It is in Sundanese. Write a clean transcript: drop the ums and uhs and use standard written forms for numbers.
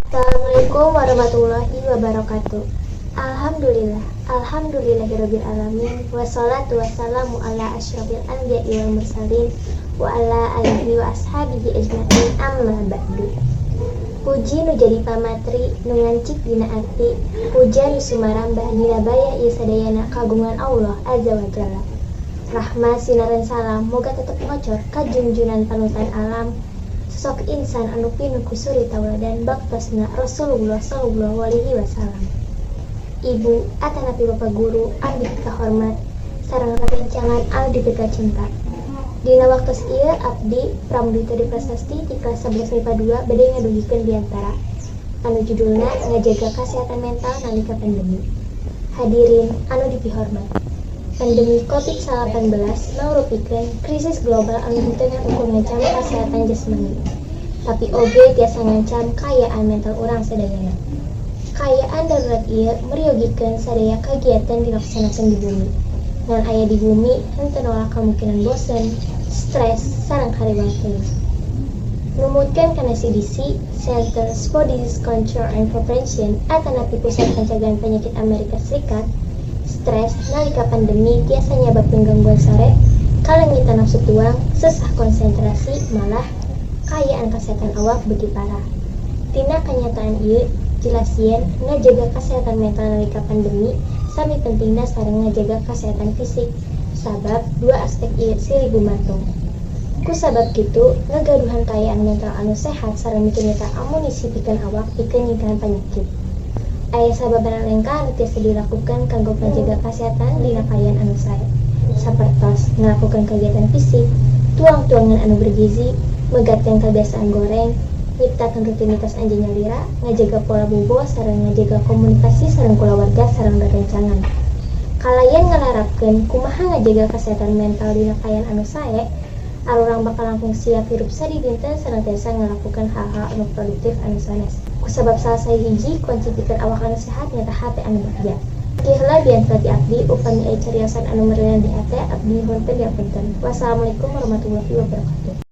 Assalamualaikum warahmatullahi wabarakatuh. Alhamdulillah, alhamdulillahirabbil alamin, wassalatu wassalamu ala asyrafil anbiya'i wal mursalin wa ala alihi wa ashabihi ajmain, amma ba'du. Puji nu jadi pamatri nu ngancik dina ati, puja nu sumarambah dina bayah ieu sadayana kagungan Allah Azza wa Jalla. Rahmat sinareng salam moga tetep ngocor ka junjunan panutan alam, sosok insan anu pinuh ku suri tauladan, baktosna Rasulullah sallallahu alaihi wasallam. Ibu atanapi Bapak Guru anu dipikahormat sareng rerencangan anu dipikacinta. Dina waktos ieu abdi, Pramudita Dwi Prasasti ti kelas 11 MIPA 2, bade ngadugikeun biantara anu judulna ngajaga kesehatan mental nalika pandemi. Hadirin anu dipihormat, pandemi COVID-19 mangrupikeun krisis global anu henteu ngan ukur ngancam kasehatan jasmani, tapi oge tiasa ngancam kaayaan mental urang sadayana. Kaayaan darurat ieu meryogikeun sadaya kagiatan dilaksanakeun di bumi. Ngan aya di bumi henteu nolak kamungkinan bosen, stres, sareng hariwang teuing. Numutkeun kana CDC, Centers for Disease Control and Prevention atanapi Pusat Pencegahan Penyakit Amerika Serikat, stres nalika pandemi tiasa nyababkeun gangguan sare, kalengitan nafsu tuang, sesah konsentrasi, malah kaayaan kesehatan awak beuki parah. Tina kanyataan ieu jelas yen ngajaga kesehatan mental nalika pandemi sami pentingna sareng ngajaga kesehatan fisik, sabab dua aspek ieu silih gumantung. Ku sabab kitu, ngagaduhan kaayaan mental anu sehat sareng micin nyaeta amunisi pikeun awak pikeun nyingkahan panyakit. Aya sababaraha lengkah anu tiasa dilakukan kanggo ngajaga kasehatan dina kaayaan anu sae, sapertos ngalakukeun kagiatan fisik, tuang-tuangan anu bergizi, megatkeun kabiasaan goreng, nyiptakeun rutinitas anjeun nyalira, ngajaga pola bobo, sareng ngajaga komunikasi sareng kulawarga sareng rerencangan. Kalayan ngalarapkeun kumaha ngajaga kesehatan mental dina kaayaan anu sae, arurang bakal langkung siap hirup sadidinten sareng tiasa ngalakukeun hal-hal anu produktif anu sanes. Kusabab salah sahiji kunci pikeun awak anu sehat nyaeta hate anu bagja. Kieu heula biantara ti abdi, upami aya cariosan anu meureunan di hate, abdi nyuhunkeun dihapunten. Wassalamualaikum warahmatullahi wabarakatuh.